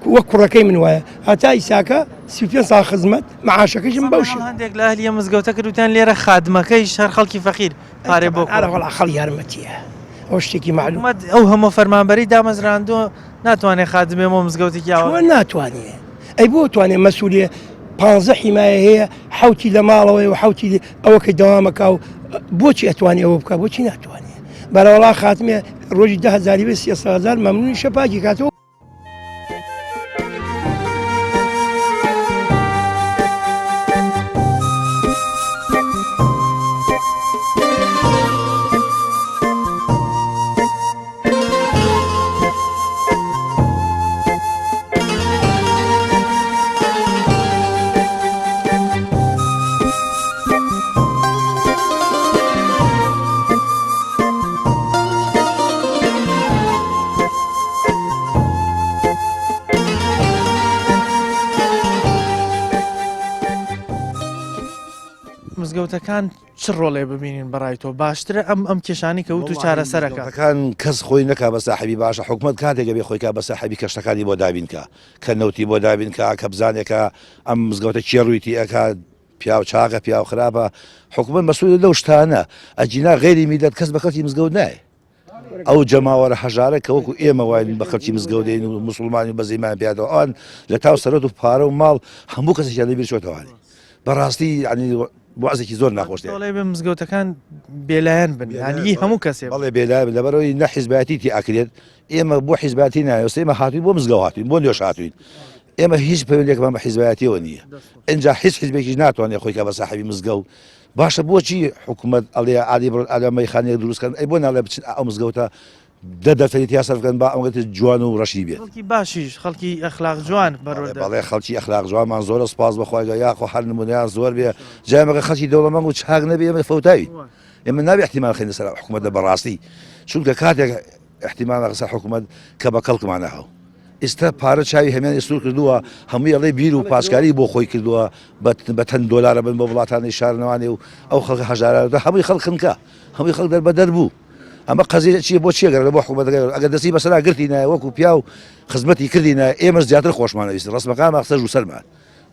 وەک کوڕەکەی من وایە هەتا ئیساکە 35 ساڵ خزمەت معاشەکەشم بەو شێوە. هەندێک لە ئەهلی ئەم مزگەوتە کرد وتیان لێرە خادمەکەیش هەر خەڵکی فەقیر پارەی بۆ ئەرە وەڵا خەڵ یارمەتیە ئەو شتێکی معلوم حکومەت ئەو هەموو فەرمانبەری دامەزراندووە ناتوانێت خادمێ بۆ مزگەوتێکی ئاوا چۆن ناتوانێ ئەی بۆ توانێ مەسوولێ پانزە حیمایە هەیە حوتی لە ماڵەوەی و حوتی ئەوە کە دەوامەکە و بۆچی ئەتوانێ ئەوە بکە بۆچی ناتوانێ بەرەوەڵا خاتمێ ڕۆژی دههزاری بێ سێ هەزار مەمنونی شەپاکی کاتەوە. مزگەوتەکان چ ڕۆڵێ ببینین بەڕای تۆ باشترە ئەم ئەم کێشانی کە وت و چارەسەرەکە کان کەس خۆی نەکا بە ساحبی باشە حکومت کاتێک بێ خۆی کا بە ساحبی کە شتەکانی بۆ دابین کە کە نەوتی بۆ دابین کە کە بزانێکە ئەم مزگەوتە کێ ڕوویتی ئەکا پیاو چاکە پیاو خراپە حکومت مەسئولە لەو شتانە ئەگینا غەیری میلەت کەس بە کەڵکی مزگەوت نایە ئەو جەماوەرە هەژارە کە وەکو ئێمە واین بە خەڵکی مزگەوت دێن و مسلمانی و بەزیمان پیادەوە ئەوان لە تاو سەرەت و پارە و ماڵ هەموو کەسێکیان لەبیر چۆتەوانی بەڕاستی ینی وازێکی زۆر ناخۆش دەڵێ بە مزگەوتەکان بێلایەن بن ینی هەموو کەسێ بەڵێ بێلایەن لەبەرەوەی نە حیزبایەتی تی ئاکرێت ئێمە بۆ حیزباتی نایەوە ئێمە هاتوین بۆ مزگەوت هاتوین بۆ نوێژ هاتوین ئێمە هیچ پەیوەندێکمان بە حیزبایەتیەوە نییە ئینجا هیچ حیزبێکیش ناتوانێت خۆی کە بە ساحبی مزگەوت باشە بۆچی حکوومەت ئەڵێ عادی بڕۆن ئەلە مەیخانەیەک دروست کەن ئەی بۆ ناڵێ بچن ئەو مزگەوتە دە دەفتەری تیا سەرف کەن با ئەوەتر جوان و ڕەشی بێت خەڵکی باشیش خەڵکی ئەخلاق جوان پەروەردە بەڵێ خەڵکی ئەخلاق جوانمان زۆرە سوپاس بە خوای گەورە یاخۆ هەر نمونەیان زۆر بێ جا ئێمە گەر خەڵکی دەوڵەمەند و چاک نەبێ ئێمە فەوتاوین ئێمە نابێ احتیمال خەینە سەر حکوومەتە بەڕاستی چونکە کاتێک احتیمال خسە حکوومەت کە بە کەڵکمانە هەو ئیستا پارە چاوی هەمیانی سوور کردووە هەمووی ئەڵێ بیر و پاسکاری بۆ خۆی کردووە بە تەن دۆلارە بن بۆ وڵاتانی شارنەوانی و ئەو خەڵکە هەژارانە هەمووی خەڵک خنکە هەمووی خەڵک دەربەدەر بوو ئەمە قەزیە چیە بۆ چیە گەڕێ بۆ حکوومەتەکە ئەگەر دەستی بەسەرا گرتی نایە وەکو پیاو خزمەتی کردی نایە ئێمەش زیاتر خۆشمانەویست ڕسمەکانمان خستە ژوو سەرمان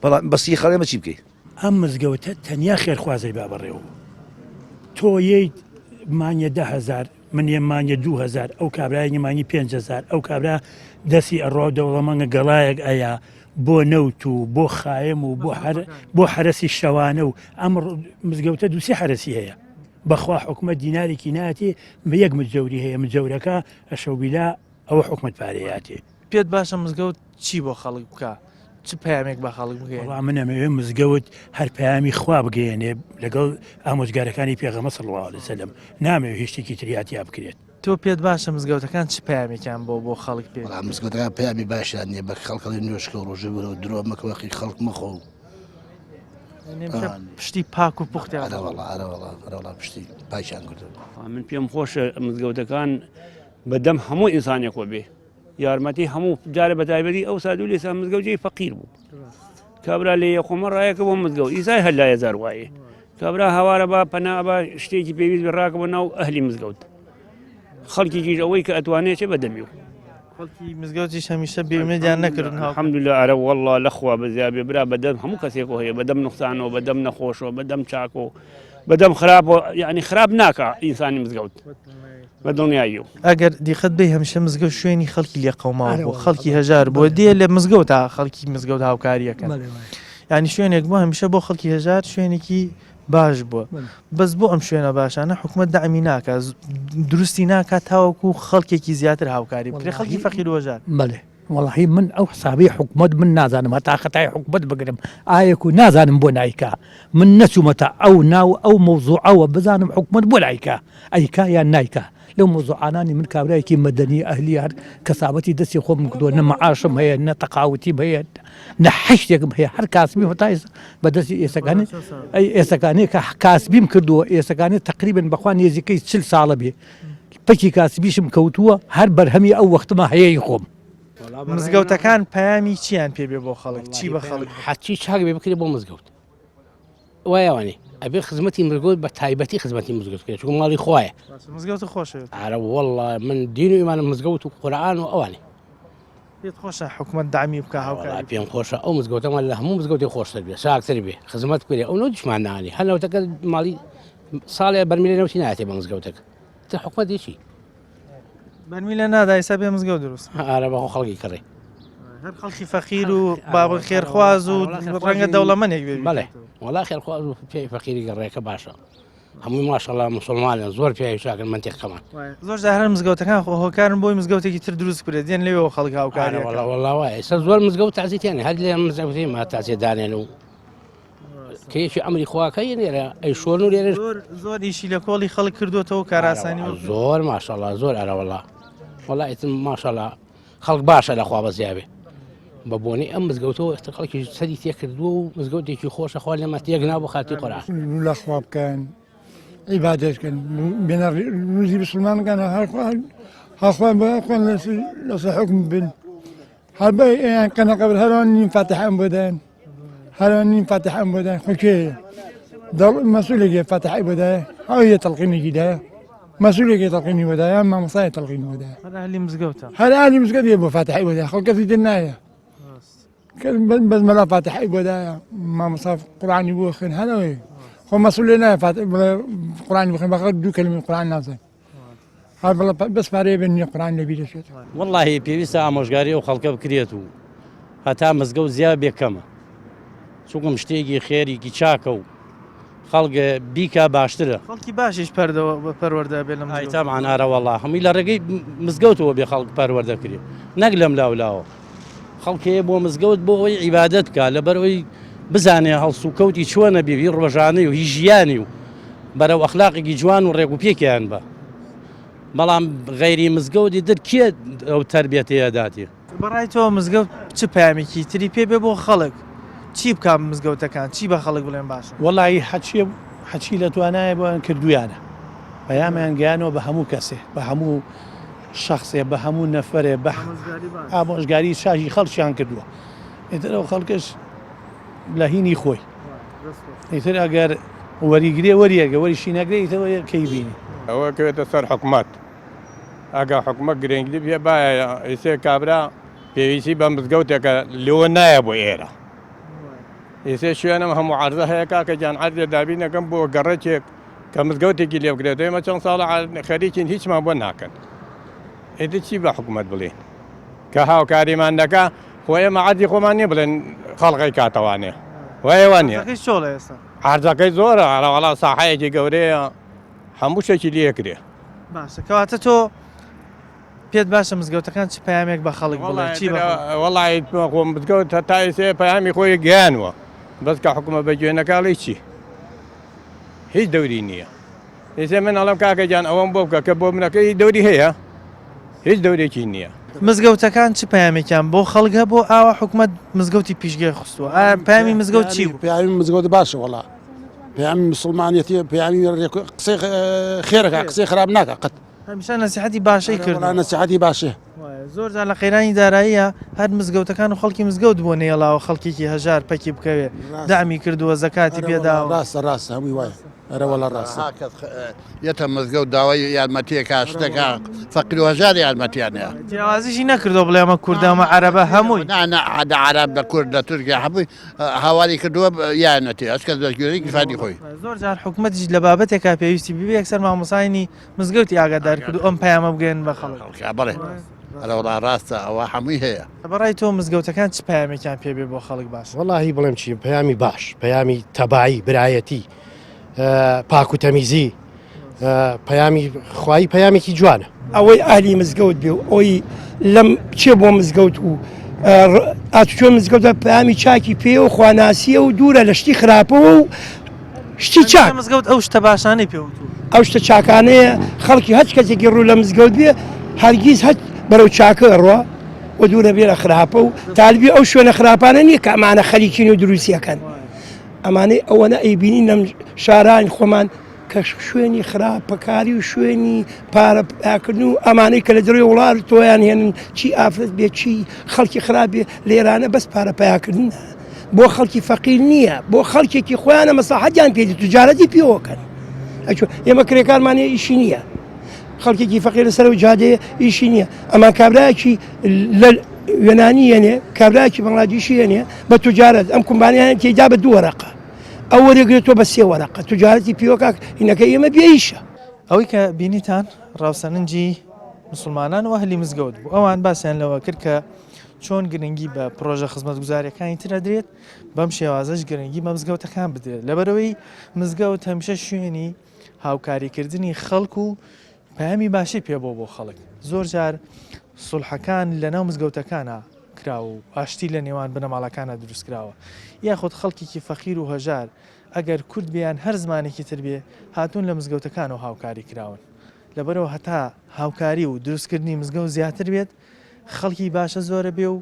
بەڵام بەسی خەڵێ ئێمە چی بکەین ئەم مزگەوتە تەنیا خێرخوازەی با بەڕێوە تۆ یەیت مانگێ 10هزار من یە مانگێ 2000 ئەو کابرای مانگی 5000 ئەو کابرا دەستی ئەڕوا و دەوڵەمەنگە گەڵایەک ئەیا بۆ نەوت و بۆ خایم و بۆ هەر بۆ حرەسی شەوانە و ئەم مزگەوتە دووسی حرەسی هەیە بەخوا حکومەت دینارێکی ناتێ بە یەک مجەوری هەیە مجەورەکە ئەشەوبیلا ئەوە حکومەت پارەیاتێ. پێت باشە مزگەوت چی بۆ خەڵک بکا؟ چ پەیامێک بە خەڵک بگەیەنێ؟ وەڵا من ئەمەوێ مزگەوت هەر پەیامی خوا بگەیەنێ لەگەڵ ئامۆژگارەکانی پێغەمبەر صلی اللە علیە وسلم نامەوێ هیچ شتێکی تریا تیا بکرێت. تۆ پێت باشە مزگەوتەکان چ پەیامێکیان بۆ بۆ خەڵک پێ؟ وەڵا مزگەوتەکان پەیامی باشیان نییە بە خەڵک ئەڵێ نوێژ کە و ڕۆژوو بگرە و درۆ مەکە و هەقی خەڵک مەخۆ و پشتی پاک و پوختیان پشتی پاکیان کردو. من پێم خۆشە مزگەوتەکان بە دەم هەموو ئینسانێکەوە بێ یارمەتی هەموو جارە بە تایبەتی ئەو سادو لێسا مزگەوت جێی فەقیر بوو کابرا لێ یەخۆمە ڕایەکە بۆ مزگەوت ئیسای هەر لایە زار وایە کابرا هاوارە با پەنا بە شتێکی پێویست بێ ڕاکە بۆ ناو ئەهلی مزگەوت خەڵکێکیش ئەوەی کە ئەتوانێت چێ بە دەمی و خەڵکی مزگەوتیش هەمیشە بێئومێدیان نەکردن هاوکار. الحمدللە ئەرە واللە لەخوا بەزیابێ برا بەدەم هەموو کەسێکەوە هەیە بەدەم نوقسانەوە بەدەم نەخۆشەوە بەدەم چاکەوە بەدەم خراپەوە یعنی خراپ ناکا ئینسانی مزگەوت بە دڵنیاییەوە. ئەگەر دیقەت بەی هەمیشە مزگەوت شوێنی خەڵکی لێقەوماو بووە خەڵکی هەژار بووە دێ لە مزگەوتا خەڵکی مزگەوت هاوکاریەکەن یعنی شوێنێک بووە هەمیشە بۆ خەڵکی هەژار شوێنێکی باش بووە بەس بۆ ئەم شوێنە باشانە حکومەت دەعمی ناکا دروستی ناکا تاوەکو خەڵکێکی زیاتر هاوکاری بکرێ خەڵکی فەقیر و هەژار. بەڵێ وەڵاهی من ئەو حسابەی حکومەت من نازانم هەتا خەتای حکومەت بگرم ئایەک و نازانم بۆ نایکا من نەچوومەتە ئەو ناو ئەو مەوزوعەوە بزانم حکومەت بۆ نایکا ئەیکا یان نایکا لەو مەوزوعانانی من کابرایەکی مەدەنی ئەهلی هەر کەسابەتی دەستی خۆم کردووە نە معاشم هەیە نە تەقاوتیم هەیە نە حشتێکم هەیە هەر کاسبیم هەتا ئێستا بە دەستی ئێسەکانی ئەی ئێسەکانی کە کاسبیم کردووە ئێسەکانی تقریبن بەخوا نێزیکەی چل ساڵە بێ پەکی کاسبیشم کەوتووە هەر بەرهەمی ئەو وەختمە هەیەی خۆم. مزگەوتەکان پەیامی چیان پێ بێ بۆ خەڵک چی بە خەڵک حەچی چاک بێ بکرێ بۆ مزگەوت وایە وانێ ئەبێ خزمەتی مزگەوت بە تایبەتی خزمەتی مزگەوت بکرێت چونکە ماڵی خوایە مزگەوت خۆشەوێت ئارە والله من دین و ئیمانم مزگەوت و قورئان و ئەوانێ. پێت خۆشە حکومەت دەعمی بکا هاوکاری پێم خۆشە ئەو مزگەوتەمان لە هەموو مزگەوتی خۆشتر بێ چاکتر بێ خزمەت بکرێ ئەو نەوتیشمان نانی هەر نەوتەکە ماڵی ساڵێ بەرمیلە نەوتی ناتێ بە مزگەوتەکە تر حکومەت چی بەرمیلە نادا ئێستا بێ مزگەوت دروست ئارە بەخۆ خەڵکی کڕی هەر خەڵکی فەقیر و بابە خێرخواز و ڕەنگە دەوڵەمەنێک بێ بەڵێ وەڵا خێرخواز و پێی فەقیری گەڕێکە باشە هەمووی ماشەڵا مسلمانن زۆر پیاوی چاکن مەنتیقەکەمان. زۆر جار هەر مزگەوتەکان خۆ هۆکارن بۆی مزگەوتێکی تر دروست بکرێت دێن لەوێەوە خەڵک هاوکاری ئەکەن. وەڵا وەڵا وایە ئێستا زۆر مزگەوت تازیتیان هەر لێ مزگەوتی ما تازیە دانێن و کە یەکی ئەمری خواکە یە لێرە ئەی شۆن و لێرە زۆر زۆر ئیشی لە کۆڵی خەڵک کردوێتەوە کاراسانی زۆر ماشەڵا زۆر ئەرە وەڵا وەڵا ئیتر ماشەڵا خەڵک باشە لە خوا بەزیابێ بە بۆنەی ئەم مزگەوتەوە ئێستا خەڵکی سەری تێکردووە و مزگەوتێکی خۆشە خوا لێمان تێک نا بۆ خاتی قورئان. لە خوا بکەن عیبادەت کەن بێنە ڕوزی مسلمانەکان هەر خوا بە خۆیان لەسەر حکم بن هەر بە ئێیان کەنە قەبر هەروان نیم فاتحەم بۆ دایان هەروان نیم فاتحەم بۆ دایان خۆ کێیە دەڵ مەسولێکی فاتحەی بۆ دایە ئەو یە تەڵقینێکی دایە مەسولێکی تەڵقینی بۆ دایە مامۆستای تەڵقینی بۆ دایە هەر ئەهلی مزگەوتە هەر ئەهلی مزگەوت بۆ فاتحەی بۆ دایە خۆ کەسی تر نایە بەس مەلا فاتحەی بۆ دایە مامۆستا قورئانی بۆ خوێن هەر ئەوەیە خۆ مەسولێ نایە فاتح بڵێ قورئانی بخوێن بەخەر دوو کەلمەی قورئان نازانێ هەر بڵێ بەس پارەیە بێن نییە قورئان لەبیر دەچێت وەڵاهی پێویستە ئامۆژگاری ئەو خەڵکە بکرێت و هەتا مزگەوت زیاد بێ کەمە چونکم شتێکی خێریکی چاکە و خەڵک بیکا باشترە. خەڵکی باشیش پەردەوە پەروەردە بێ لە مزگەوت. ئای تەبعەن ئارە وەڵا هەمووی لە ڕێگەی مزگەوتەوە بێ خەڵک پەروەردە کرێ نەک لەم لاو لاوە خەڵک هەیە بۆ مزگەوت بۆ ئەوەی عیبادەت بکا لەبەر ئەوەی بزانێ هەڵسوکەوتی چۆنە بێ هی ڕۆژانەی و هی ژیانی و بەرەو ئەخلاقێکی جوان و ڕێک و پێکیان بە بەڵام غەیری مزگەوت ئیتر کێ ئەو تەربیەتەیە داتێ. بەڕای تۆ مزگەوت چ پەیامێکی تری پێ بێ بۆ خەڵک؟ چی بکا مزگەوتەکان؟ چی بە خەڵک بڵێن باشە؟ وەڵایی هەچیە هەچی لە توانایە بۆیان کردویانە پەیامیان گەیانەوە بە هەموو کەسێ بە هەموو شەخسێ بە هەموو نەفەرێ بە ئامۆژگاری چاکی خەڵکیان کردووە ئیتر ئەو خەڵکەش لە هینی خۆی ئیتر ئەگەر وەریگرێ وەریەگە وەریشی نەگرێ ئیتر کەی بینی. ئەوە کەوێتە سەر حکومەت ئەگە حکومەت گرنگی پێ بایە ئیسێ کابرا پێویستی بە مزگەوتێکە لەوە نایە بۆ ئێرە ئیسێ شوێنم هەموو عەرزە هەیە کاکە گیان عەرزێ دابینەکەم بۆ گەڕەکێک کە مزگەوتێکی لێ بکرێت ئێمە چەند ساڵە خەریکین هیچمان بۆ ناکەن ئیدی چی بە حکومەت بڵێین کە هاوکاریمان دەکا خۆ ئێمە عەرزی خۆمان نییە بڵێن خەڵقی کاتەوانێ وایە وانە عەرزەکەی زۆرە ئەرەوەڵا ساحەیەکی گەورەیە هەموو شتێکی لێ کرێ. باشە کەواتە تۆ پێت باشە مزگەوتەکان چ پەیامێک بە خەڵک بڵێن چی بە وەڵی خۆ مزگەوت هەتا ئێسێ پەیامی خۆی گەیانوە بەس کە حکومە بە گوێ نەکاڵی چی هیچ دەوری نییە ئێسێ من ئەڵم کاکە گیان ئەوەم بۆ بکە کە بۆ منەکەی دەوری هەیە هیچ دەورێکی نییە. مزگەوتەکان چ پەیامێکیان بۆ خەڵک هەبوو ئاوا حکومەت مزگەوتی پیشگێ خستووە ئایا پەیامی مزگەوت چی بوو؟ پەیامی مزگەوت باشە وەڵا پەیامی مسلمانەتی پەیامی قسەی خێرەکە قسەی خراپ ناکە قەت هەمیشە نەسیحەتی باشەی کرد نەسیحەتی باشێ زۆر جار لە قەیرانی داراییە هەر مزگەوتەکان و خەڵکی مزگەوت بۆ نێڵاوە خەڵکێکی هەژار پەکی بکەوێ دامی کردووە زەکاتی پێداوە ڕاستە ڕاستە هەمووی وایە ئەرە وەڵا ڕاستە. ها کەس یەتە مزگەوت داوای یارمەتیەکا شتەکا فەقیر و هەژار یارمەتیان هەیە. جیاوازیشی نەکردووە بڵێ ئەمە کوردە ئەمە عەرەبە هەمووی. نا نا لە عەرەب لە کورد لە تورکیا هەمووی هاواری کردووە یارمەتی هەچ کەس بە گوێرەی کیفاتی خۆی. زۆر جار حکومەتیش لە بابەتێکا پێویستی ببێ یەکسەر مامۆستایانی مزگەوتی ئاگادار کردو ئەم پەیامە بگەیەنن بە خەڵک. بەڵێ ئەرە وەڵا ڕاستە ئەوە هەمووی هەیە. بەڕای تۆ مزگەوتەکان چ پەیامێکیان پێ بێ بۆ خەڵک باشە؟ وەڵاهی بڵێم چی پەیامی باش پەیامی تەبایی برایەتی پاک و تەمیزی پەیامی خوایی پەیامێکی جوانە. ئەوەی ئەهلی مزگەوت بێ و ئەوەی لەم چێ بۆ مزگەوت و ئاتوچۆ مزگەوتە پەیامی چاکی پێ و خواناسیە و دوورە لە شتی خراپەوە و شتی چاک مزگەوت ئەو شتە باشانەی پێ وتووە. ئەو شتە چاکانەیە خەڵکی هەچ کەسێکی ڕوو لە مزگەوت بێ هەرگیز هەچ بەرەو چاکە ڕوا و دوورە بێ لە خراپە و تالبی ئەو شوێنە خراپانە نییە کە ئەمانە خەریکین و دروستیەکەن. ئەمانەی ئەوەنە ئەیبینین لەم شارانی خۆمان کە شوێنی خراپەکاری و شوێنی پارە پاکردن و ئەمانەی کە لە دەرەوەی وڵات تۆیان هێنن چی ئافرەت بێ چی خەڵکی خراپ بێ لێرانە بەس پارە پیاکردن بۆ خەڵکی فەقیر نییە بۆ خەڵکێکی خۆیانە مەساحەتیان پێ تجارەتی پێوەکەن ئێمە کرێکارمان ئیشی نییە خەڵکێکی فەقیر لەسەر و جادەیە ئیشی نییە ئەمان کابراایکی لە. یۆنانی یەنێ کابراکی بەنگلادیشی یەنێ بە توجارەت ئەم کومبانیانە تێدا بە دوو وەرەقە ئەو وەرەگرێتەوە بە سێ وەرەقە توجارەتی پیوەکە هینەکە ئێمە بێیشە. ئەوەی کە بینیتان ڕاوسەرنجی مسوڵمانان و ئەهلی مزگەوت بوو ئەوان باسیان لەوە کرد کە چۆن گرنگی بە پرۆژە خزمەتگوزاریەکانی تر ئەدرێت بەم شێوازەش گرنگی بە مزگەوتەکان بدرێت لەبەرەوەی مزگەوت هەمیشە شوێنی هاوکاریکردنی خەڵک و پەیامی باشی پێ بۆ بۆ خەڵک زۆر جار سوڵحەکان لە ناو مزگەوتەکانە کراوە و ئاشتی لە نێوان بنەماڵەکانە دروست کراوە یاخود خەڵکێکی فەقیر و هەژار ئەگەر کورد بێ یان هەر زمانێکی تر بێ هاتوون لە مزگەوتەکانەوە هاوکاری کراون لەبەرەوە هەتا هاوکاری و دروستکردنی مزگەوت زیاتر بێت خەڵکی باشە زۆرە بێ و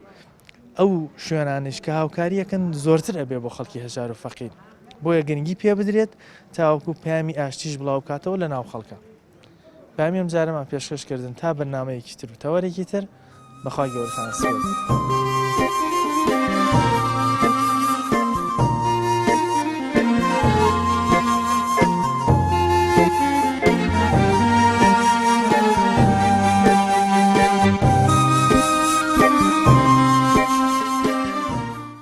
ئەو شوێنانیش کە هاوکاریەکەن زۆرتر ئەبێ بۆ خەڵکی هەژار و فەقیر بۆیە گرنگی پێ بدرێت تاوەکو پەیامی ئاشتیش بڵاو بکاتەوە لە ناو خەڵکە پامی ئەم جارەمان پێشکەش کردن تا بەرنمەیەکی تر و تەوەرێکی تر بەخوای گەورەتان سپێرم.